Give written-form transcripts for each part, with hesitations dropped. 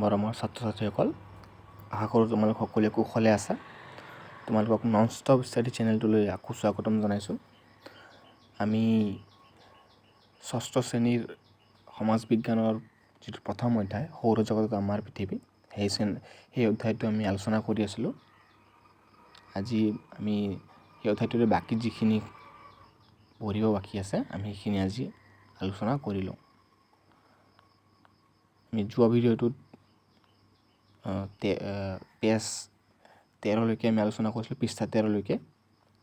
মৰমৰ ছাত্ৰ ছাত্ৰীসকল, আশা কৰোঁ তোমালোক সকলোৱে কুশলে আছা। তোমালোকক নন ষ্টপ ষ্টাডি চেনেলটোলৈ আকৌ স্বাগতম জনাইছোঁ। আমি ষষ্ঠ শ্ৰেণীৰ সমাজ বিজ্ঞানৰ যিটো প্ৰথম অধ্যায়, সৌৰজগতত আমাৰ পৃথিৱী, সেই অধ্যায়টো আমি আলোচনা কৰি আছিলোঁ। আজি আমি সেই অধ্যায়টোৰে বাকী যিখিনি পঢ়িব বাকী আছে, আমি সেইখিনি আজি আলোচনা কৰি লওঁ। আমি যোৱা ভিডিঅ'টোত পেজ 13লৈকে আমি আলোচনা কৰিছিলোঁ, পৃষ্ঠা 13লৈকে।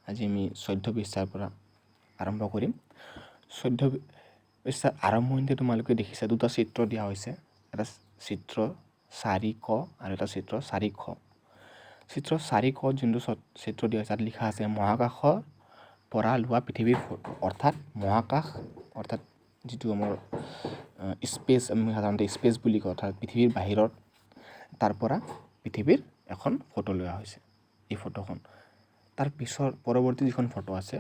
আজি আমি 14 পৃষ্ঠাৰ পৰা আৰম্ভ কৰিম। 14 পৃষ্ঠাৰ আৰম্ভণিতে তোমালোকে দেখিছা দুটা চিত্ৰ দিয়া হৈছে, এটা চিত্ৰ 4 ক আৰু এটা চিত্ৰ 4 খ। চিত্ৰ 4 ক যোনটো চিত্ৰ দিয়া হৈছে, তাত লিখা আছে মহাকাশৰ পৰা লোৱা পৃথিৱীৰ ফটো। অৰ্থাৎ মহাকাশ, অৰ্থাৎ যিটো আমাৰ স্পেচ, আমি সাধাৰণতে স্পেচ বুলি কওঁ, অৰ্থাৎ পৃথিৱীৰ বাহিৰত, তাৰ পৰা পৃথিৱীৰ এখন ফটো লোৱা হৈছে এই ফটোখন। তাৰ পিছৰ পৰৱৰ্তী যিখন ফটো আছে,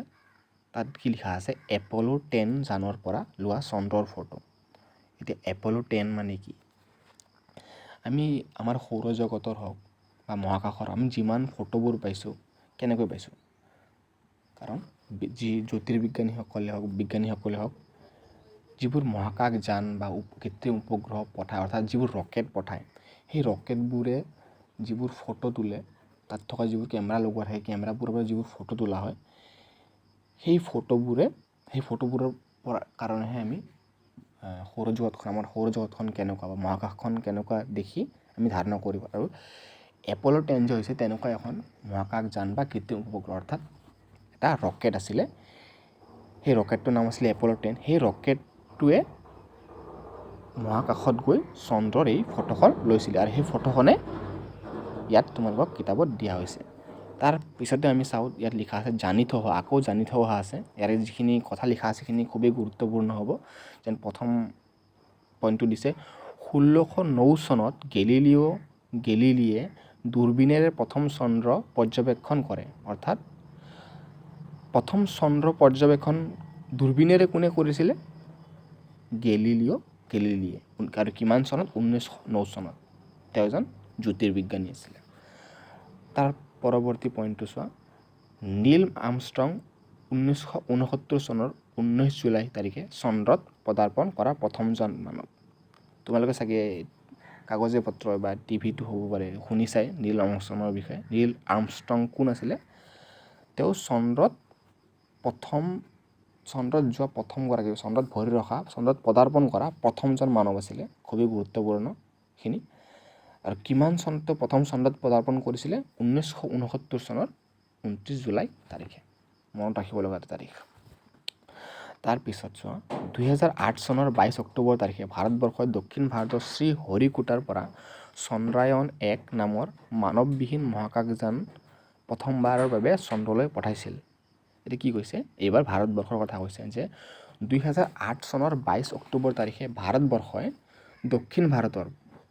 তাত কি লিখা আছে? এপ'ল' 10 যানৰ পৰা লোৱা চন্দ্ৰৰ ফটো। এতিয়া এপ'ল' 10 মানে কি? আমি আমাৰ সৌৰজগতৰ হওক বা মহাকাশৰ আমি যিমান ফটোবোৰ পাইছোঁ, কেনেকৈ পাইছোঁ? কাৰণ যি জ্যোতিৰ্বিজ্ঞানীসকলে হওক, বিজ্ঞানীসকলে হওক, যিবোৰ মহাকাশ যান বা কৃত্ৰিম উপগ্ৰহ পঠায়, অৰ্থাৎ যিবোৰ ৰকেট পঠায়, সেই ৰকেটবোৰে যিবোৰ ফটো তোলে, তাত থকা যিবোৰ কেমেৰা লগোৱা থাকে, কেমেৰাবোৰৰ পৰা যিবোৰ ফটো তোলা হয়, সেই ফটোবোৰৰ পৰা কাৰণেহে আমি সৌৰজগতখন, আমাৰ সৌৰজগতখন কেনেকুৱা বা মহাকাশখন কেনেকুৱা দেখি আমি ধাৰণা কৰিব। আৰু এপ'ল' 10 যে হৈছে তেনেকুৱা এখন মহাকাশ যান বা কৃত্ৰিম উপগ্ৰহ, অৰ্থাৎ এটা ৰকেট আছিলে। সেই ৰকেটটোৰ নাম আছিলে এপ'ল' 10। সেই ৰকেটটোৱে মহাকাশত গৈ চন্দ্ৰৰ এই ফটোখন লৈছিলে আৰু সেই ফটোখনে ইয়াত তোমালোকক কিতাপত দিয়া হৈছে। তাৰ পিছতে আমি চাওঁ, ইয়াত লিখা আছে জানি থোৱা, আকৌ জানি থোৱা আছে। ইয়াৰে যিখিনি কথা লিখা আছে সেইখিনি খুবেই গুৰুত্বপূৰ্ণ হ'ব। যেন প্ৰথম পইণ্টটো দিছে, 1609 চনত গেলিলিঅ' গেলিলিয়ে দূৰবীণেৰে প্ৰথম চন্দ্ৰ পৰ্যবেক্ষণ কৰে। অৰ্থাৎ প্ৰথম চন্দ্ৰ পৰ্যবেক্ষণ দূৰবীণেৰে কোনে কৰিছিলে? গেলিলিঅ' গেলিলিয়ে। আৰু কিমান চনত? 1909 চনত। তেওঁ এজন জ্যোতিৰ্বিজ্ঞানী আছিলে। তাৰ পৰৱৰ্তী পইণ্টটো চোৱা, নীল আৰ্মষ্ট্ৰং 1969 চনৰ 19 জুলাই তাৰিখে চন্দ্ৰত পদাৰ্পণ কৰা প্ৰথমজন মানৱ। তোমালোকে চাগে কাগজে পত্ৰ বা টিভিটো হ'ব পাৰে শুনিছাই নীল আৰ্মষ্ট্ৰঙৰ বিষয়ে। নীল আৰ্মষ্ট্ৰং কোন আছিলে? তেওঁ চন্দ্ৰত যোৱা প্ৰথমগৰাকী, চন্দ্ৰত ভৰি ৰখা, চন্দ্ৰত পদাৰ্পণ কৰা প্ৰথমজন মানৱ আছিলে। খুবেই গুৰুত্বপূৰ্ণ এইখিনি। আৰু কিমান চনত প্ৰথম চন্দ্ৰত পদাৰ্পণ কৰিছিলে? 1969 চনৰ 29 জুলাই তাৰিখে। মনত ৰাখিব লগা এটা তাৰিখ। তাৰপিছত চোৱা, 2008 চনৰ 22 অক্টোবৰ তাৰিখে ভাৰতবৰ্ষই দক্ষিণ ভাৰতৰ শ্ৰীহৰিকোটাৰ পৰা চন্দ্ৰায়ন 1 নামৰ মানৱবিহীন মহাকাশযান প্ৰথমবাৰৰ বাবে চন্দ্ৰলৈ পঠাইছিল। এতিয়া কি কৈছে? এইবাৰ ভাৰতবৰ্ষৰ কথা কৈছে যে 2008 চনৰ 22 অক্টোবৰ তাৰিখে ভাৰতবৰ্ষই দক্ষিণ ভাৰতৰ,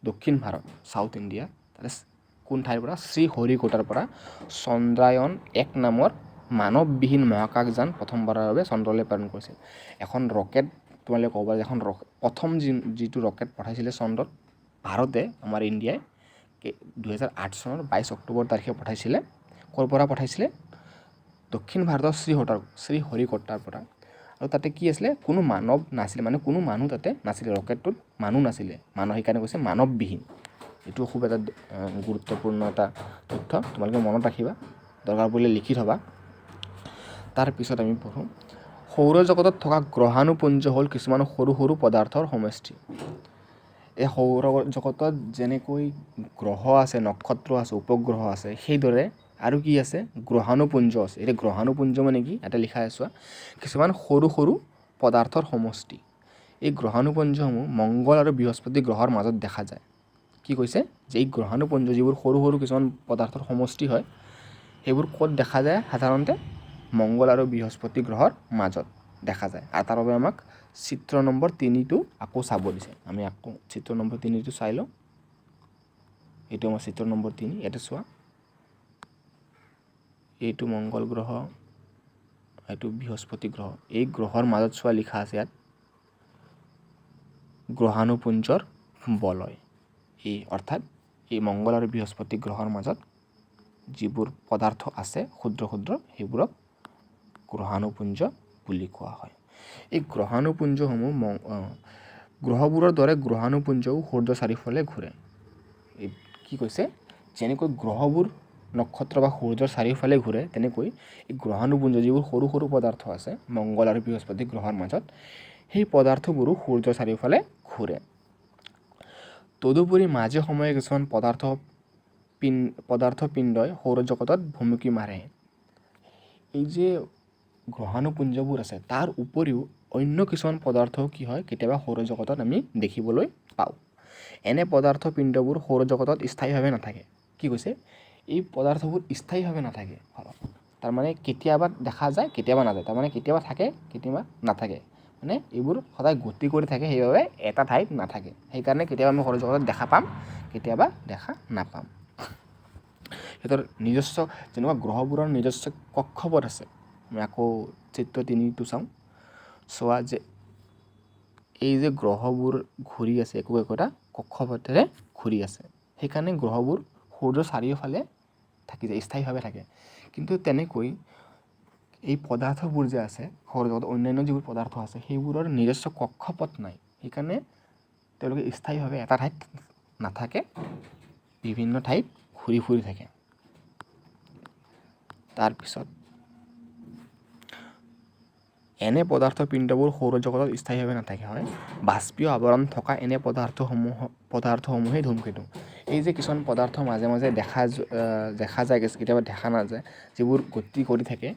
দক্ষিণ ভাৰত, চাউথ ইণ্ডিয়া, তাতে কোন ঠাইৰ পৰা? শ্ৰীহৰিকোটাৰ পৰা চন্দ্ৰায়ন 1 নামৰ মানৱবিহীন মহাকাশযান প্ৰথমবাৰৰ বাবে চন্দ্ৰলৈ প্ৰেৰণ কৰিছিল। এখন ৰকেট, তোমালোকে ক'ব পাৰা যে এখন প্ৰথম যিটো ৰকেট পঠাইছিলে চন্দ্ৰত ভাৰতে, আমাৰ ইণ্ডিয়াই, 2008 চনৰ 22 অক্টোবৰ তাৰিখে পঠাইছিলে। ক'ৰ পৰা পঠাইছিলে? দক্ষিণ ভাৰতৰ শ্ৰীহৰিকোটাৰ পৰা। আৰু তাতে কি আছিলে? কোনো মানৱ নাছিলে, মানে কোনো মানুহ তাতে নাছিলে, ৰকেটটোত মানুহ নাছিলে, মানুহ, সেইকাৰণে কৈছে মানৱবিহীন। এইটো খুব এটা গুৰুত্বপূৰ্ণ এটা তথ্য, তোমালোকে মনত ৰাখিবা, দৰকাৰ পৰিলে লিখি থ'বা। তাৰপিছত আমি পঢ়োঁ, সৌৰজগতত থকা গ্ৰহাণুপুঞ্জ হ'ল কিছুমান সৰু সৰু পদাৰ্থৰ সমষ্টি। এই সৌৰজগতত যেনেকৈ গ্ৰহ আছে, নক্ষত্ৰ আছে, উপগ্ৰহ আছে, সেইদৰে আৰু কি আছে? গ্ৰহাণুপুঞ্জ আছে। এতিয়া গ্ৰহাণুপুঞ্জ মানে কি? ইয়াতে লিখা আছে চোৱা, কিছুমান সৰু সৰু পদাৰ্থৰ সমষ্টি। এই গ্ৰহাণুপুঞ্জসমূহ মংগল আৰু বৃহস্পতি গ্ৰহৰ মাজত দেখা যায়। কি কৈছে যে এই গ্ৰহাণুপুঞ্জ যিবোৰ সৰু সৰু কিছুমান পদাৰ্থৰ সমষ্টি হয়, সেইবোৰ ক'ত দেখা যায়? সাধাৰণতে মংগল আৰু বৃহস্পতি গ্ৰহৰ মাজত দেখা যায়। আৰু তাৰ বাবে আমাক চিত্ৰ নম্বৰ 3টো আকৌ চাব দিছে। আমি আকৌ চিত্ৰ নম্বৰ 3টো চাই লওঁ। এইটো আমাৰ চিত্ৰ নম্বৰ 3। ইয়াতে চোৱা, এইটো মংগল গ্ৰহ, এইটো বৃহস্পতি গ্ৰহ। এই গ্ৰহৰ মাজত চোৱা লিখা আছে ইয়াত গ্ৰহাণুপুঞ্জৰ বলয়। এই অৰ্থাৎ এই মংগল আৰু বৃহস্পতি গ্ৰহৰ মাজত যিবোৰ পদাৰ্থ আছে ক্ষুদ্ৰ ক্ষুদ্ৰ, সেইবোৰক গ্ৰহাণুপুঞ্জ বুলি কোৱা হয়। এই গ্ৰহাণুপুঞ্জসমূহ গ্ৰহবোৰৰ দৰে গ্ৰহাণুপুঞ্জও সূৰ্যৰ চাৰিওফালে ঘূৰে। এই কি কৈছে, যেনেকৈ গ্ৰহবোৰ নক্ষত্ৰ বা সূৰ্যৰ চাৰিওফালে ঘূৰে, তেনেকৈ এই গ্ৰহাণুপুঞ্জ যিবোৰ সৰু সৰু পদাৰ্থ আছে মংগল আৰু বৃহস্পতি গ্ৰহৰ মাজত, সেই পদাৰ্থবোৰো সূৰ্যৰ চাৰিওফালে ঘূৰে। তদুপৰি মাজে সময়ে কিছুমান পদাৰ্থ পিণ্ডই সৌৰজগতত ভুমুকি মাৰে। এই যে গ্ৰহাণুপুঞ্জবোৰ আছে, তাৰ উপৰিও অন্য কিছুমান পদাৰ্থও কি হয়, কেতিয়াবা সৌৰজগতত আমি দেখিবলৈ পাওঁ। এনে পদাৰ্থ পিণ্ডবোৰ সৌৰজগতত স্থায়ীভাৱে নাথাকে। কি কৈছে, এই পদাৰ্থবোৰ স্থায়ীভাৱে নাথাকে, তাৰমানে কেতিয়াবা দেখা যায়, কেতিয়াবা নাযায়, তাৰমানে কেতিয়াবা থাকে, কেতিয়াবা নাথাকে, মানে এইবোৰ সদায় গতি কৰি থাকে, সেইবাবে এটা ঠাইত নাথাকে। সেইকাৰণে কেতিয়াবা আমি সৌৰজগতত দেখা পাম, কেতিয়াবা দেখা নাপাম। সিহঁতৰ নিজস্ব, যেনেকুৱা গ্ৰহবোৰৰ নিজস্ব কক্ষপথ আছে। আমি আকৌ চিত্ৰ 3টো চাওঁ। চোৱা যে এই যে গ্ৰহবোৰ ঘূৰি আছে, একো একোটা কক্ষপথেৰে ঘূৰি আছে, সেইকাৰণে গ্ৰহবোৰ সূৰ্যৰ চাৰিওফালে থাকি যায়, স্থায়ীভাৱে থাকে। কিন্তু তেনেকৈ এই পদাৰ্থবোৰ যে আছে সৌৰজগতত, অন্যান্য যিবোৰ পদাৰ্থ আছে, সেইবোৰৰ নিজস্ব কক্ষপথ নাই, সেইকাৰণে তেওঁলোকে স্থায়ীভাৱে এটা ঠাইত নাথাকে, বিভিন্ন ঠাইত ঘূৰি ফুৰি থাকে। তাৰপিছত এনে পদাৰ্থ পিণ্ডবোৰ সৌৰজগতত স্থায়ীভাৱে নাথাকে। হয়, বাষ্পীয় আৱৰণ থকা এনে পদাৰ্থসমূহেই ধূমকেতু। এই যে কিছুমান পদাৰ্থ মাজে মাজে দেখা যায়, কেতিয়াবা দেখা নাযায়, যিবোৰ গতি কৰি থাকে,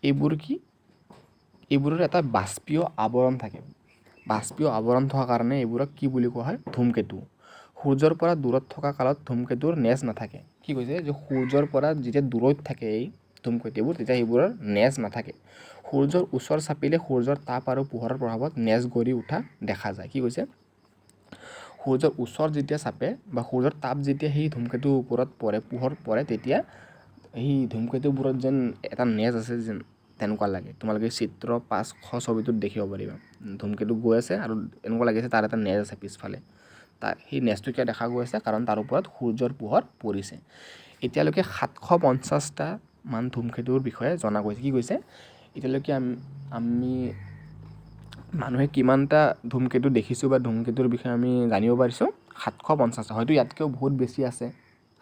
এইবোৰ কি, এইবোৰৰ এটা বাষ্পীয় আৱৰণ থাকে। বাষ্পীয় আৱৰণ থকা কাৰণে এইবোৰক কি বুলি কোৱা হয়, ধূমকেতু। সূৰ্যৰ পৰা দূৰত থকা কালত ধূমকেতুৰ নেজ নাথাকে। কি কৈছে যে সূৰ্যৰ পৰা যেতিয়া দূৰৈত থাকে এই ধূমকেতুবোৰ, তেতিয়া সেইবোৰৰ নেজ নাথাকে। সূৰ্যৰ ওচৰ চাপিলে সূৰ্যৰ তাপ আৰু পোহৰৰ প্ৰভাৱত নেজ গঢ়ি উঠা দেখা যায়। কি কৈছে, সূৰ্যৰ ওচৰ যেতিয়া চাপে বা সূৰ্যৰ তাপ যেতিয়া সেই ধূমকেতুৰ ওপৰত পৰে, পোহৰ পৰে, তেতিয়া সেই ধূমকেতুবোৰত যেন এটা নেজ আছে যেন তেনেকুৱা লাগে। তোমালোকে চিত্ৰ 5 ছবিটোত দেখিব পাৰিবা, ধূমকেতু গৈ আছে আৰু এনেকুৱা লাগিছে তাৰ এটা নেজ আছে পিছফালে। সেই নেজটো কিয় দেখা গৈ আছে, কাৰণ তাৰ ওপৰত সূৰ্যৰ পোহৰ পৰিছে। এতিয়ালৈকে 750টা মান ধূমকেতুৰ বিষয়ে জনা গৈছে। কি কৈছে, এতিয়ালৈকে আমি মানুহে কিমানটা ধূমকেতু দেখিছোঁ বা ধূমকেতুৰ বিষয়ে আমি জানিব পাৰিছোঁ, 750টা। হয়তো ইয়াতকৈও বহুত বেছি আছে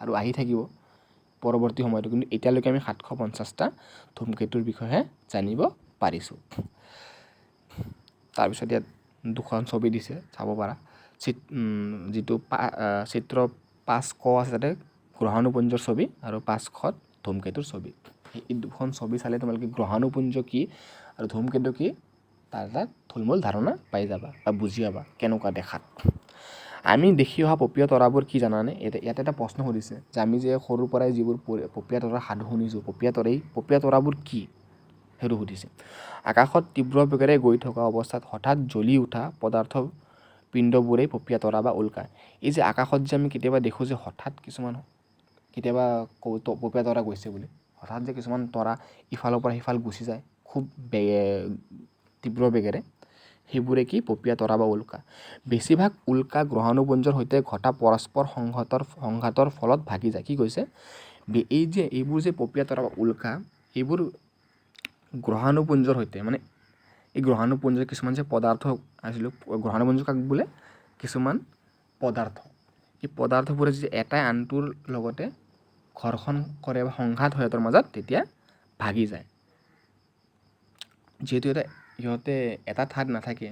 আৰু আহি থাকিব পৰৱৰ্তী সময়তো, কিন্তু এতিয়ালৈকে আমি 750টা ধূমকেতুৰ বিষয়ে জানিব পাৰিছোঁ। তাৰপিছত ইয়াত দুখন ছবি দিছে, চাব পাৰা। যিটো চিত্ৰ 5 ক আছে, তাতে গ্ৰহাণুপুঞ্জৰ ছবি আৰু 5 খত ধূমকেতুৰ ছবি। এই দুখন ছবি চালে তোমালোকে গ্ৰহাণুপুঞ্জ কি আৰু ধূমকেতু কি তাৰ এটা থুলমূল ধাৰণা পাই যাবা বা বুজি পাবা কেনেকুৱা দেখাত। আমি দেখি অহা পপীয়া তৰাবোৰ কি জানানে? ইয়াতে এটা প্ৰশ্ন সুধিছে যে আমি যে সৰুৰ পৰাই যিবোৰ পপীয়া তৰাৰ সাধু শুনিছোঁ, পপীয়া তৰাবোৰ কি, সেইটো সুধিছে। আকাশত তীব্ৰ বেগেৰে গৈ থকা অৱস্থাত হঠাৎ জ্বলি উঠা পদাৰ্থ পিণ্ডবোৰেই পপীয়া তৰা বা উল্কা। এই যে আকাশত যে আমি কেতিয়াবা দেখোঁ যে হঠাৎ কিছুমান কেতিয়াবা পপীয়া তৰা গৈছে বুলি, হঠাৎ যে কিছুমান তৰা ইফালৰ পৰা সিফাল গুচি যায় খুব তীব্ৰ বেগেৰে, সেইবোৰে কি পপীয়া তৰা বা উল্কা। বেছিভাগ উল্কা গ্ৰহাণুপুঞ্জৰ সৈতে ঘটা পৰস্পৰ সংঘাতৰ ফলত ভাগি যায়। কি কৈছে, এই যে এইবোৰ যে পপীয়া তৰা বা উল্কা, এইবোৰ গ্ৰহাণুপুঞ্জৰ সৈতে, মানে এই গ্ৰহাণুপুঞ্জৰ কিছুমান যে পদাৰ্থ আছিলোঁ, গ্ৰহাণুপুঞ্জ কাক বোলে, কিছুমান পদাৰ্থ, এই পদাৰ্থবোৰে যে এটাই আনটোৰ লগতে ঘৰ্ষণ কৰে বা সংঘাত হয় সিহঁতৰ মাজত, তেতিয়া ভাগি যায়। যিহেতু ইহঁতে এটা ঠাইত নাথাকে,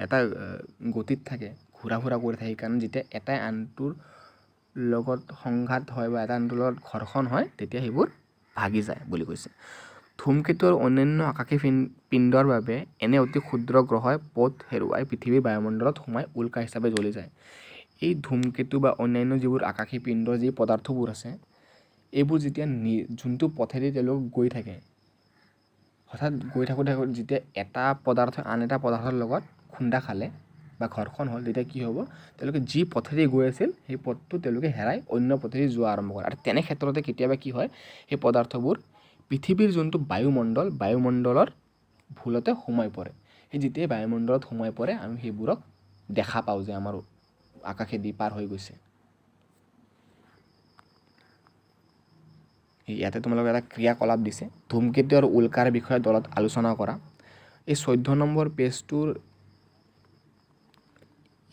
এটা গতিত থাকে, ঘূৰা ফুৰা কৰি থাকে, সেইকাৰণে যেতিয়া এটাই আনটোৰ লগত সংঘাত হয় বা এটা আনটোৰ লগত ঘৰ্ষণ হয়, তেতিয়া সেইবোৰ ভাগি যায় বুলি কৈছে। ধূমকেতু আৰু অন্যান্য আকাশী পিণ্ডৰ বাবে এনে অতি ক্ষুদ্ৰ গ্ৰহই পথ হেৰুৱাই পৃথিৱীৰ বায়ুমণ্ডলত সোমাই উল্কা হিচাপে জ্বলি যায়। এই ধূমকেতু বা অন্যান্য যিবোৰ আকাশী পিণ্ডৰ যি পদাৰ্থবোৰ আছে, এইবোৰ যেতিয়া যোনটো পথেদি তেওঁলোক গৈ থাকে, হঠাৎ গৈ থাকোঁতে থাকোঁতে যেতিয়া এটা পদাৰ্থ আন এটা পদাৰ্থৰ লগত খুন্দা খালে বা ঘৰ্ষণ হ'ল, তেতিয়া কি হ'ব, তেওঁলোকে যি পথেদি গৈ আছিল সেই পথটো তেওঁলোকে হেৰাই অন্য পথেদি যোৱা আৰম্ভ কৰে। আৰু তেনে ক্ষেত্ৰতে কেতিয়াবা কি হয়, সেই পদাৰ্থবোৰ পৃথিৱীৰ যোনটো বায়ুমণ্ডল, বায়ুমণ্ডলৰ ভুলতে সোমাই পৰে। সেই যেতিয়াই বায়ুমণ্ডলত সোমাই পৰে, আমি সেইবোৰক দেখা পাওঁ যে আমাৰ আকাশেদি পাৰ হৈ গৈছে। ইয়াতে তোমালোকে এটা ক্ৰিয়াকলাপ দিছে, ধূমকেতু আৰু উল্কাৰ বিষয়ে দলত আলোচনা কৰা। এই 14 নম্বৰ পেজটোৰ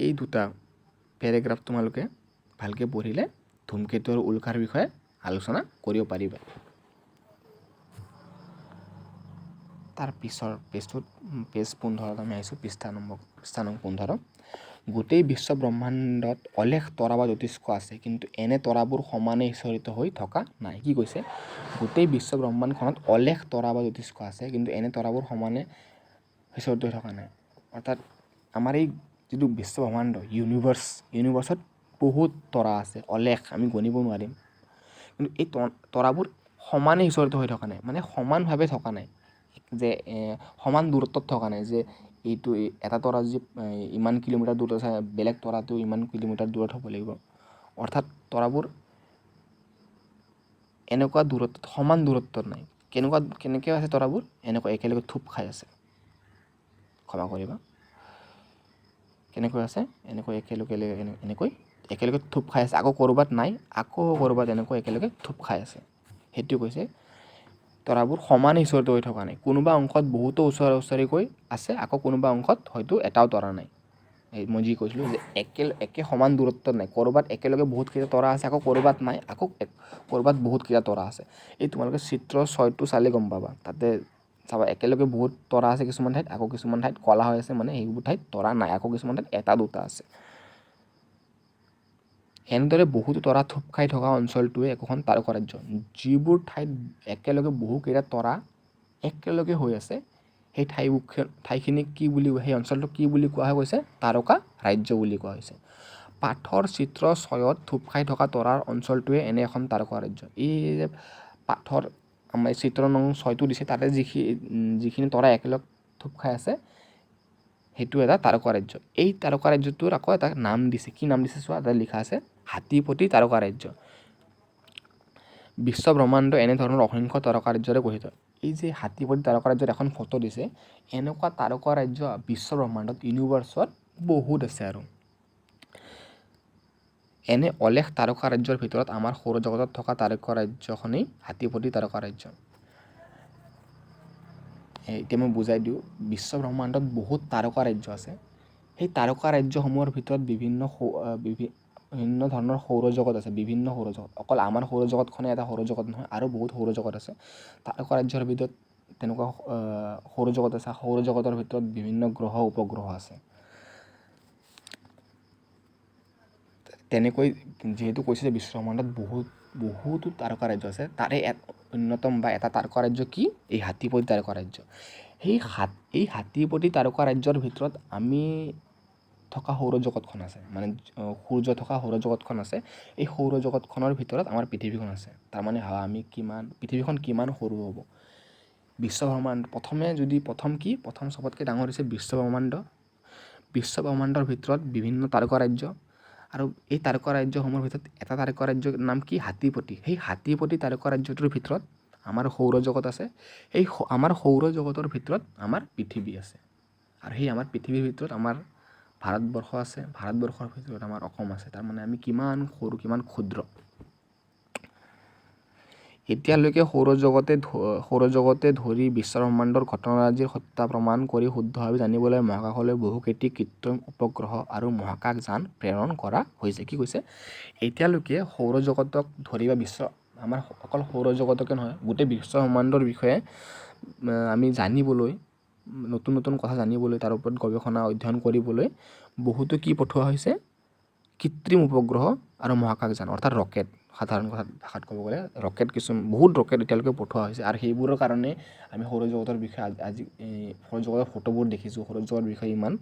এই দুটা পেৰেগ্ৰাফ তোমালোকে ভালকৈ পঢ়িলে ধূমকেতু আৰু উল্কাৰ বিষয়ে আলোচনা কৰিব পাৰিবা। তাৰ পিছৰ পেজটোত পেজ 15ত আমি আহিছোঁ, পৃষ্ঠা নম্বৰ পৃষ্ঠা নং 15। গোটেই বিশ্ব ব্ৰহ্মাণ্ডত অলেখ তৰা বা জ্যোতিষ্ক আছে, কিন্তু এনে তৰাবোৰ সমানে সিঁচৰিত হৈ থকা নাই। কি কৈছে? গোটেই বিশ্ব ব্ৰহ্মাণ্ডখনত অলেখ তৰা বা জ্যোতিষ্ক আছে, কিন্তু এনে তৰাবোৰ সমানে সিঁচৰিত হৈ থকা নাই। অৰ্থাৎ আমাৰ এই যিটো বিশ্ব ব্ৰহ্মাণ্ড, ইউনিভাৰ্ছ, ইউনিভাৰ্ছত বহুত তৰা আছে, অলেখ, আমি গণিব নোৱাৰিম। কিন্তু এই তৰাবোৰ সমানে সিঁচৰিত হৈ থকা নাই, মানে সমানভাৱে থকা নাই, যে সমান দূৰত্বত থকা নাই, যে এইটো এটা তৰা যদি ইমান কিলোমিটাৰ দূৰত আছে, বেলেগ তৰাটো ইমান কিলোমিটাৰ দূৰত হ'ব লাগিব। অৰ্থাৎ তৰাবোৰ এনেকুৱা দূৰত্বত, সমান দূৰত্বত নাই। কেনেকৈ আছে তৰাবোৰ? এনেকুৱা একেলগে থূপ খাই আছে। ক্ষমা কৰিবা, কেনেকৈ আছে? এনেকৈ একেলগে, এনেকৈ একেলগে থূপ খাই আছে, আকৌ ক'ৰবাত নাই, আকৌ ক'ৰবাত এনেকৈ একেলগে থূপ খাই আছে। সেইটো কৈছে তৰাবোৰ সমানে সিঁচৰিত হৈ থকা নাই। কোনোবা অংশত বহুতো ওচৰা ওচৰিকৈ আছে, আকৌ কোনোবা অংশত হয়তো এটাও তৰা নাই। এই মই যি কৈছিলোঁ যে একে সমান দূৰত্বত নাই, ক'ৰবাত একেলগে বহুতকেইটা তৰা আছে, আকৌ ক'ৰবাত নাই, আকৌ ক'ৰবাত বহুতকেইটা তৰা আছে। এই তোমালোকে চিত্ৰ 6টো চালে গম পাবা, তাতে চাবা একেলগে বহুত তৰা আছে কিছুমান ঠাইত, আকৌ কিছুমান ঠাইত ক'লা হৈ আছে, মানে সেইবোৰ ঠাইত তৰা নাই, আকৌ কিছুমান ঠাইত এটা দুটা আছে। এনেদৰে বহুতো তৰা থূপ খাই থকা অঞ্চলটোৱে একোখন তাৰকাৰাজ্য। যিবোৰ ঠাইত একেলগে বহুকেইটা তৰা একেলগে হৈ আছে, সেই ঠাইখিনিক কি বুলি, সেই অঞ্চলটোক কি বুলি কোৱা হৈছে? তাৰকা ৰাজ্য বুলি কোৱা হৈছে। পাঠৰ চিত্ৰ 6ত থূপ খাই থকা তৰাৰ অঞ্চলটোৱে এনে এখন তাৰকা ৰাজ্য। এই যে পাঠৰ আমাৰ চিত্ৰ নং 6টো দিছে, তাতে যিখিনি তৰা একেলগ থূপ খাই আছে, সেইটো এটা তাৰকা ৰাজ্য। এই তাৰকা ৰাজ্যটোৰ আকৌ এটা নাম দিছে, কি নাম দিছে চোৱা, তাতে লিখা আছে হাতীপটি তাৰকা ৰাজ্য। বিশ্ব ব্ৰহ্মাণ্ড এনেধৰণৰ অসংখ্য তাৰকা ৰাজ্যৰে গঠিত। এই যে হাতীপটি তাৰকা ৰাজ্যৰ এখন ফটো দিছে, এনেকুৱা তাৰকা ৰাজ্য বিশ্ব ব্ৰহ্মাণ্ডত, ইউনিভাৰ্চত বহুত আছে। আৰু এনে অলেখ তাৰকা ৰাজ্যৰ ভিতৰত আমাৰ সৌৰজগতত থকা তাৰকা ৰাজ্যখনেই হাতীপটি তাৰকা ৰাজ্য। এতিয়া মই বুজাই দিওঁ, বিশ্ব ব্ৰহ্মাণ্ডত বহুত তাৰকা ৰাজ্য আছে। সেই তাৰকা ৰাজ্যসমূহৰ ভিতৰত বিভিন্ন ধৰণৰ সৌৰজগত আছে, বিভিন্ন সৌৰজগত। অকল আমাৰ সৌৰজগতখনে এটা সৌৰজগত নহয়, আৰু বহুত সৌৰজগত আছে। তাৰকা ৰাজ্যৰ ভিতৰত তেনেকুৱা সৌৰজগত আছে, সৌৰজগতৰ ভিতৰত বিভিন্ন গ্ৰহ উপগ্ৰহ আছে। তেনেকৈ যিহেতু কৈছে যে বিশ্ব ব্ৰহ্মাণ্ডত বহুতো তাৰকা ৰাজ্য আছে, তাৰে অন্যতম বা এটা তাৰকা ৰাজ্য কি? এই হাতীপটি তাৰকা ৰাজ্য। এই হাতীপটি তাৰকা ৰাজ্যৰ ভিতৰত আমি থকা সৌৰজগতখন আছে, মানে সূৰ্য থকা সৌৰজগতখন আছে। এই সৌৰজগতখনৰ ভিতৰত আমাৰ পৃথিৱীখন আছে। তাৰমানে আমি কিমান, পৃথিৱীখন কিমান সৰু হ'ব। বিশ্ব ব্ৰহ্মাণ্ড প্ৰথমে যদি প্ৰথম কি, প্ৰথম চবতকৈ ডাঙৰ হৈছে বিশ্ব ব্ৰহ্মাণ্ড। বিশ্ব ব্ৰহ্মাণ্ডৰ ভিতৰত বিভিন্ন তাৰকা ৰাজ্য, আৰু এই তাৰকা ৰাজ্যসমূহৰ ভিতৰত এটা তাৰকা ৰাজ্যৰ নাম কি? হাতীপটি। সেই হাতীপটি তাৰকা ৰাজ্যটোৰ ভিতৰত আমাৰ সৌৰজগত আছে। সেই আমাৰ সৌৰজগতৰ ভিতৰত আমাৰ পৃথিৱী আছে, আৰু সেই আমাৰ পৃথিৱীৰ ভিতৰত আমাৰ ভাৰতবৰ্ষ আছে, ভাৰতবৰ্ষৰ ভিতৰত আমাৰ অসম আছে। তাৰমানে আমি কিমান সৰু, কিমান ক্ষুদ্ৰ। এতিয়ালৈকে সৌৰজগতে ধৰি বিশ্বব্ৰহ্মাণ্ডৰ ঘটনাৰাজিৰ সত্যতা প্ৰমাণ কৰি শুদ্ধভাৱে জানিবলৈ মহাকাশলৈ বহুকেইটি কৃত্ৰিম উপগ্ৰহ আৰু মহাকাশযান প্ৰেৰণ কৰা হৈছে। কি কৈছে? এতিয়ালৈকে সৌৰজগতক ধৰি বা বিশ্ব, আমাৰ অকল সৌৰজগতকে নহয়, গোটেই বিশ্বব্ৰহ্মাণ্ডৰ বিষয়ে আমি জানিবলৈ, নতুন নতুন কথা জানিবলৈ, তাৰ ওপৰত গৱেষণা অধ্যয়ন কৰিবলৈ বহুতো কি পঠোৱা হৈছে? কৃত্ৰিম উপগ্ৰহ আৰু মহাকাশযান, অৰ্থাৎ ৰকেট। সাধাৰণ কথাত ভাষাত ক'ব গ'লে ৰকেট, কিছুমান বহুত ৰকেট এতিয়ালৈকে পঠোৱা হৈছে। আৰু সেইবোৰৰ কাৰণে আমি সৌৰজগতৰ বিষয়ে আজি সৌৰজগতৰ ফটোবোৰ দেখিছোঁ, সৌৰজগতৰ বিষয়ে ইমান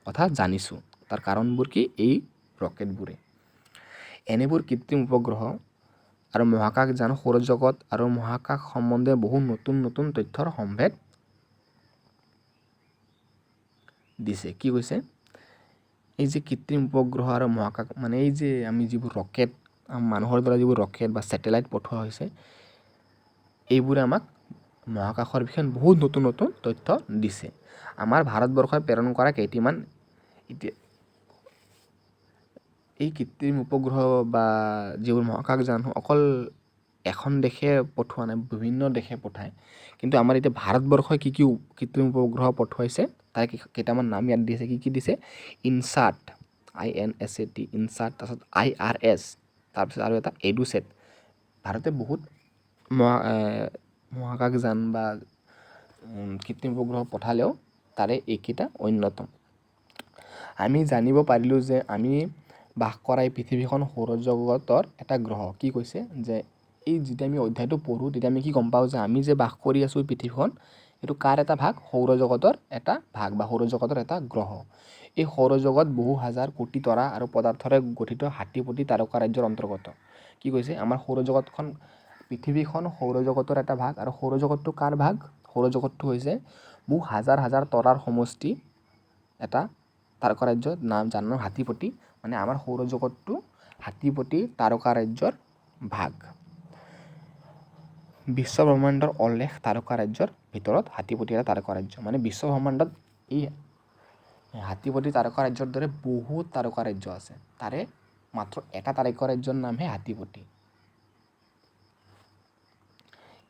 কথা জানিছোঁ। তাৰ কাৰণবোৰ কি? এই ৰকেটবোৰে। এনেবোৰ কৃত্ৰিম উপগ্ৰহ আৰু মহাকাশযান সৌৰজগত আৰু মহাকাশ সম্বন্ধে বহু নতুন নতুন তথ্যৰ সম্ভেদ দিছে। কি কৈছে? এই যে কৃত্ৰিম উপগ্ৰহ আৰু মহাকাশ, মানে এই যে আমি যিবোৰ ৰকেট, মানুহৰ দ্বাৰা যিবোৰ ৰকেট বা ছেটেলাইট পঠোৱা হৈছে, এইবোৰে আমাক মহাকাশৰ বিষয়ে বহুত নতুন নতুন তথ্য দিছে। আমাৰ ভাৰতবৰ্ষই প্ৰেৰণ কৰা কেইটিমান এতিয়া এই কৃত্ৰিম উপগ্ৰহ বা যিবোৰ মহাকাশযান অকল এখন দেশে পঠোৱা নাই, বিভিন্ন দেশে পঠায়। কিন্তু আমাৰ এতিয়া ভাৰতবৰ্ষই কি কি কৃত্ৰিম উপগ্ৰহ পঠুৱাইছে তাৰ কেইটামান নাম ইয়াত দিছে। কি কি দিছে? ইনচাট, INSAT, INSAT, তাৰপিছত IRS, তাৰপিছত আৰু এটা এডুছেট। ভাৰতে বহুত মহাকাশযান বা কৃত্ৰিম উপগ্ৰহ পঠালেও তাৰে এইকেইটা অন্যতম। আমি জানিব পাৰিলোঁ যে আমি বাস কৰা এই পৃথিৱীখন সৌৰজগতৰ এটা গ্ৰহ। কি কৈছে যে এই যেতিয়া আমি অধ্যায়টো পঢ়োঁ তেতিয়া আমি কি গম পাওঁ যে আমি যে বাস কৰি আছোঁ এই পৃথিৱীখন, এইটো কাৰ এটা ভাগ? সৌৰজগতৰ এটা ভাগ বা সৌৰজগতৰ এটা গ্ৰহ। এই সৌৰজগত বহু হাজাৰ কোটি তৰা আৰু পদাৰ্থৰে গঠিত হাতীপটি তাৰকাৰাজ্যৰ অন্তৰ্গত। কি কৈছে? আমাৰ সৌৰজগতখন, পৃথিৱীখন সৌৰজগতৰ এটা ভাগ। আৰু সৌৰজগতটো কাৰ ভাগ? সৌৰজগতটো হৈছে বহু হাজাৰ হাজাৰ তৰাৰ সমষ্টি এটা তাৰকাৰাজ্য, নাম যাৰ নাম হাতীপটি। মানে আমাৰ সৌৰজগতটো হাতীপটি তাৰকাৰাজ্যৰ ভাগ। বিশ্বব্ৰহ্মাণ্ডৰ অলেখ তাৰকাৰাজ্যৰ ভিতৰত হাতীপটি এটা তাৰকাৰাজ্য। মানে বিশ্বব্ৰহ্মাণ্ডত এই হাতীপটি তাৰকাৰাজ্যৰ দৰে বহুত তাৰকাৰাজ্য আছে, তাৰে মাত্ৰ এটা তাৰকাৰাজ্যৰ নামহে হাতীপটি।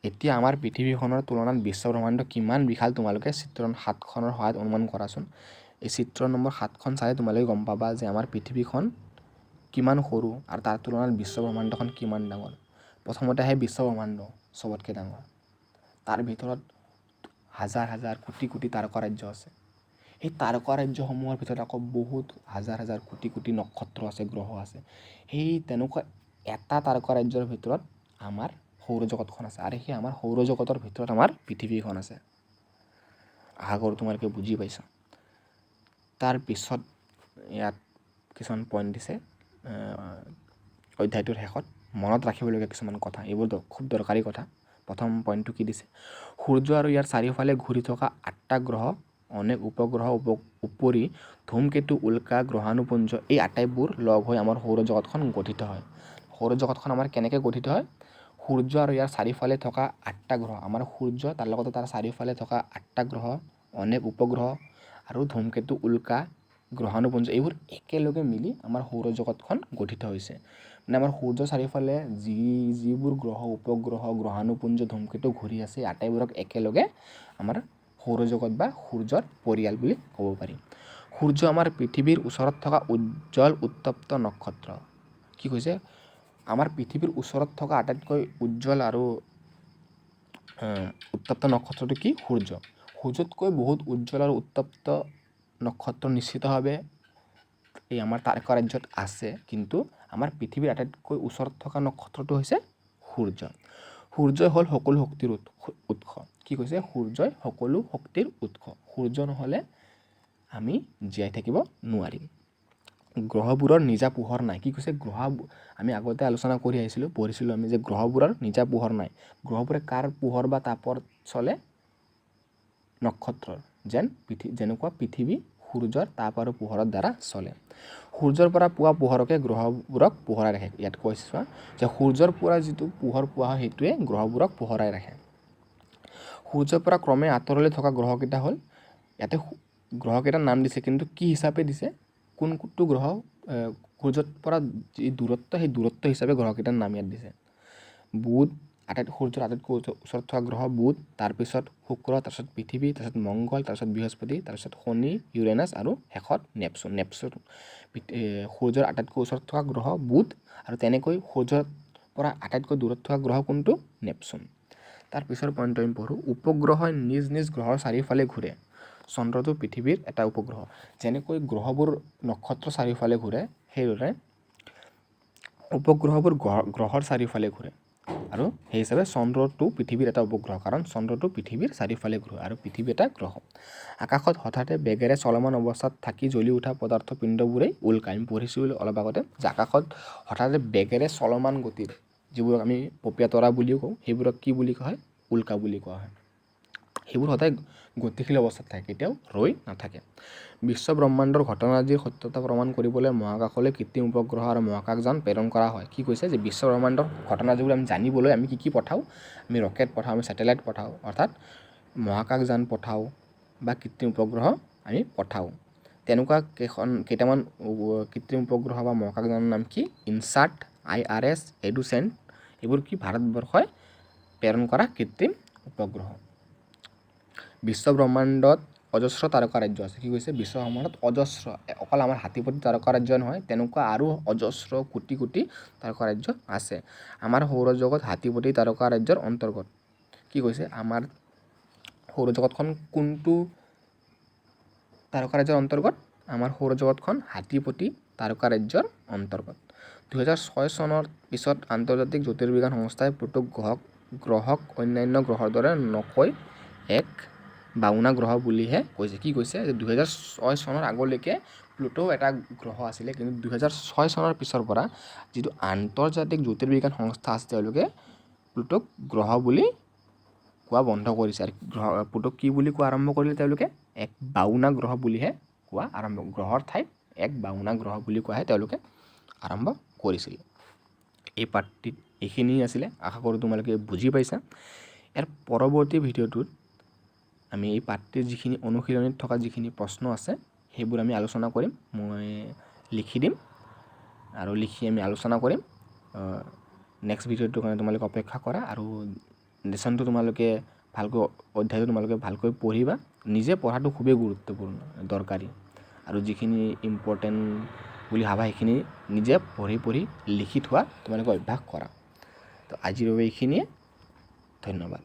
এতিয়া আমাৰ পৃথিৱীখনৰ তুলনাত বিশ্বব্ৰহ্মাণ্ড কিমান বিশাল তোমালোকে চিত্ৰ 7খনৰ সহায়ত অনুমান কৰাচোন। এই চিত্ৰ নম্বৰ 7খন চালে তোমালোকে গম পাবা যে আমাৰ পৃথিৱীখন কিমান সৰু আৰু তাৰ তুলনাত বিশ্বব্ৰহ্মাণ্ডখন কিমান ডাঙৰ। প্ৰথমতে আহে বিশ্বব্ৰহ্মাণ্ড চবতকৈ ডাঙৰ, তাৰ ভিতৰত হাজাৰ হাজাৰ কোটি কোটি তাৰকাৰাজ্য আছে। সেই তাৰকাৰাজ্যসমূহৰ ভিতৰত আকৌ বহুত হাজাৰ হাজাৰ কোটি কোটি নক্ষত্ৰ আছে, গ্ৰহ আছে। সেই তেনেকুৱা এটা তাৰকাৰাজ্যৰ ভিতৰত আমাৰ সৌৰজগতখন আছে আৰু সেই আমাৰ সৌৰজগতৰ ভিতৰত আমাৰ পৃথিৱীখন আছে। আশা কৰোঁ তোমালোকে বুজি পাইছা। তাৰপিছত ইয়াত কিছুমান পইণ্ট দিছে অধ্যায়টোৰ শেষত মনত ৰাখিবলগীয়া কিছুমান কথা, এইবোৰ খুব দৰকাৰী কথা। প্ৰথম পইণ্টটো কি দিছে? সূৰ্য আৰু ইয়াৰ চাৰিওফালে ঘূৰি থকা 8টা গ্ৰহ, অনেক উপগ্ৰহ উপৰি ধূমকেতু, উল্কা, গ্ৰহাণুপুঞ্জ এই আটাইবোৰ লগ হৈ আমাৰ সৌৰজগতখন গঠিত হয়। সৌৰজগতখন আমাৰ কেনেকৈ গঠিত হয়? সূৰ্য আৰু ইয়াৰ চাৰিওফালে থকা 8টা গ্ৰহ, আমাৰ সূৰ্য তাৰ লগতে তাৰ চাৰিওফালে থকা 8টা গ্ৰহ, অনেক উপগ্ৰহ আৰু ধূমকেতু, উল্কা, গ্ৰহাণুপুঞ্জ এইবোৰ একেলগে মিলি আমাৰ সৌৰজগতখন গঠিত হৈছে। মানে আমাৰ সূৰ্যৰ চাৰিওফালে যিবোৰ গ্ৰহ, উপগ্ৰহ, গ্ৰহাণুপুঞ্জ, ধূমকেতু ঘূৰি আছে আটাইবোৰক একেলগে আমাৰ সৌৰজগত বা সূৰ্যৰ পৰিয়াল বুলি ক'ব পাৰি। সূৰ্য আমাৰ পৃথিৱীৰ ওচৰত থকা উজ্জ্বল উত্তপ্ত নক্ষত্ৰ। কি কৈছে? আমাৰ পৃথিৱীৰ ওচৰত থকা আটাইতকৈ উজ্জ্বল আৰু উত্তপ্ত নক্ষত্ৰটো কি? সূৰ্য। সূৰ্যতকৈ বহুত উজ্জ্বল আৰু উত্তপ্ত নক্ষত্ৰ নিশ্চিতভাৱে এই আমাৰ তাৰকাৰাজ্যত আছে, কিন্তু আমাৰ পৃথিৱীৰ আটাইতকৈ ওচৰত থকা নক্ষত্ৰটো হৈছে সূৰ্য। সূৰ্যই হ'ল সকলো শক্তিৰ উৎস। কি কৈছে? সূৰ্যই সকলো শক্তিৰ উৎস। সূৰ্য নহ'লে আমি জীয়াই থাকিব নোৱাৰিম। গ্ৰহবোৰৰ নিজা পোহৰ নাই। কি কৈছে? গ্ৰহ আমি আগতে আলোচনা কৰি আহিছিলোঁ, পঢ়িছিলোঁ আমি যে গ্ৰহবোৰৰ নিজা পোহৰ নাই। গ্ৰহবোৰে কাৰ পোহৰ বা তাপত চলে? নক্ষত্ৰৰ, যেন যেনেকুৱা পৃথিৱী সূৰ্যৰ তাপ আৰু পোহৰৰ দ্বাৰা চলে। সূৰ্যৰ পৰা পোৱা পোহৰকে গ্ৰহবোৰক পোহৰাই ৰাখে। ইয়াত কৈছে চোৱা যে সূৰ্যৰ পৰা যিটো পোহৰ পোৱা হয় সেইটোৱে গ্ৰহবোৰক পোহৰাই ৰাখে। সূৰ্যৰ পৰা ক্ৰমে আঁতৰলৈ থকা গ্ৰহকেইটা হ'ল, ইয়াতে গ্ৰহকেইটাৰ নাম দিছে কিন্তু কি হিচাপে দিছে, কোনটো গ্ৰহ সূৰ্যৰ পৰা যি দূৰত্ব সেই দূৰত্ব হিচাপে গ্ৰহকেইটাৰ নাম ইয়াত দিছে। বুধ সূৰ্যৰ আটাইতকৈ ওচৰত থকা গ্ৰহ বুধ, তাৰপিছত শুক্ৰ, তাৰপিছত পৃথিৱী, তাৰপিছত মংগল, তাৰপিছত বৃহস্পতি, তাৰপিছত শনি, ইউৰেনাছ আৰু শেষত নেপচুন। নেপচুন সূৰ্যৰ আটাইতকৈ ওচৰত থকা গ্ৰহ বুধ আৰু তেনেকৈ সূৰ্যৰ পৰা আটাইতকৈ দূৰত থকা গ্ৰহ কোনটো? নেপচুন। তাৰ পিছৰ পইণ্টটো আমি পঢ়োঁ, উপগ্ৰহই নিজ নিজ গ্ৰহৰ চাৰিওফালে ঘূৰে। চন্দ্ৰটো পৃথিৱীৰ এটা উপগ্ৰহ। যেনেকৈ গ্ৰহবোৰ নক্ষত্ৰ চাৰিওফালে ঘূৰে, সেইদৰে উপগ্ৰহবোৰ গ্ৰহৰ চাৰিওফালে ঘূৰে আৰু সেই হিচাপে চন্দ্ৰটো পৃথিৱীৰ এটা উপগ্ৰহ, কাৰণ চন্দ্ৰটো পৃথিৱীৰ চাৰিওফালে ঘূৰে আৰু পৃথিৱী এটা গ্ৰহ। আকাশত হঠাতে বেগেৰে চলমান অৱস্থাত থাকি জ্বলি উঠা পদাৰ্থ পিণ্ডবোৰেই উল্কা। আমি পঢ়িছিলোঁ অলপ আগতে যে আকাশত হঠাতে বেগেৰে চলমান গতিত যিবোৰক আমি পপীয়া তৰা বুলিও কওঁ, সেইবোৰক কি বুলি কোৱা হয়? উল্কা বুলি কোৱা হয়। সেইবোৰ সদায় গতিশীল অৱস্থাত থাকে, কেতিয়াও ৰৈ নাথাকে। বিশ্ব ব্ৰহ্মাণ্ডৰ ঘটনাৰাজিৰ সত্যতা প্ৰমাণ কৰিবলৈ মহাকাশলৈ কৃত্ৰিম উপগ্ৰহ আৰু মহাকাশযান প্ৰেৰণ কৰা হয়। কি কৈছে যে বিশ্ব ব্ৰহ্মাণ্ডৰ ঘটনাৰাজিবোৰ আমি জানিবলৈ আমি কি কি পঠাওঁ? আমি ৰকেট পঠাওঁ, আমি ছেটেলাইট পঠাওঁ, অৰ্থাৎ মহাকাশযান পঠাওঁ বা কৃত্ৰিম উপগ্ৰহ আমি পঠাওঁ। তেনেকুৱা কেইটামান কৃত্ৰিম উপগ্ৰহ বা মহাকাশযানৰ নাম কি? ইনচাৰ্ট, IRS, এডুচেণ্ট, এইবোৰ কি ভাৰতবৰ্ষই প্ৰেৰণ কৰা কৃত্ৰিম উপগ্ৰহ। বিশ্ব ব্ৰহ্মাণ্ডত অজস্ৰ তাৰকাৰাজ্য আছে। কি কৈছে? বিশ্ব ব্ৰহ্মাণ্ডত অজস্ৰ, অকল আমাৰ হাতীপটি তাৰকাৰাজ্য নহয়, তেনেকুৱা আৰু অজস্ৰ কোটি কোটি তাৰকাৰাজ্য আছে। আমাৰ সৌৰজগত হাতীপটি তাৰকাৰাজ্যৰ অন্তৰ্গত। কি কৈছে? আমাৰ সৌৰজগতখন কোনটো তাৰকাৰাজ্যৰ অন্তৰ্গত? আমাৰ সৌৰজগতখন হাতীপটি তাৰকাৰাজ্যৰ অন্তৰ্গত। 2006 চনৰ পিছত আন্তৰ্জাতিক জ্যোতিৰ্বিজ্ঞান সংস্থাই প্লুটো গ্ৰহক অন্যান্য গ্ৰহৰ দৰে নকৈ এক বাওনা গ্ৰহ বুলিহে কৈছে। কি কৈছে? যে 2006 চনৰ আগলৈকে প্লুটো এটা গ্ৰহ আছিলে, কিন্তু 2006 চনৰ পিছৰ পৰা যিটো আন্তৰ্জাতিক জ্যোতিৰ্বিজ্ঞান সংস্থা আছে, তেওঁলোকে প্লুটোক গ্ৰহ বুলি কোৱা বন্ধ কৰিছে আৰু প্লুটোক কি বুলি কোৱা আৰম্ভ কৰিলে? তেওঁলোকে এক বাওনা গ্ৰহ বুলিহে কোৱা আৰম্ভ, গ্ৰহৰ ঠাইত এক বাওনা গ্ৰহ বুলি কোৱাহে তেওঁলোকে আৰম্ভ কৰিছিলে। এই পাঠটিত এইখিনিয়ে আছিলে। আশা কৰোঁ তোমালোকে বুজি পাইছা। ইয়াৰ পৰৱৰ্তী ভিডিঅ'টোত আমি এই পাঠটিৰ যিখিনি অনুশীলনীত থকা যিখিনি প্ৰশ্ন আছে, সেইবোৰ আমি আলোচনা কৰিম। মই লিখি দিম আৰু লিখি আমি আলোচনা কৰিম। নেক্সট ভিডিঅ'টোৰ কাৰণে তোমালোকে অপেক্ষা কৰা আৰু লেচনটো তোমালোকে ভালকৈ, অধ্যায়টো তোমালোকে ভালকৈ পঢ়িবা। নিজে পঢ়াটো খুবেই গুৰুত্বপূৰ্ণ, দৰকাৰী, আৰু যিখিনি ইম্পৰ্টেণ্ট বুলি ভাবা, সেইখিনি নিজে পঢ়ি পঢ়ি লিখি থোৱা তোমালোকে অভ্যাস কৰা। তো আজিৰ বাবে এইখিনিয়ে। ধন্যবাদ।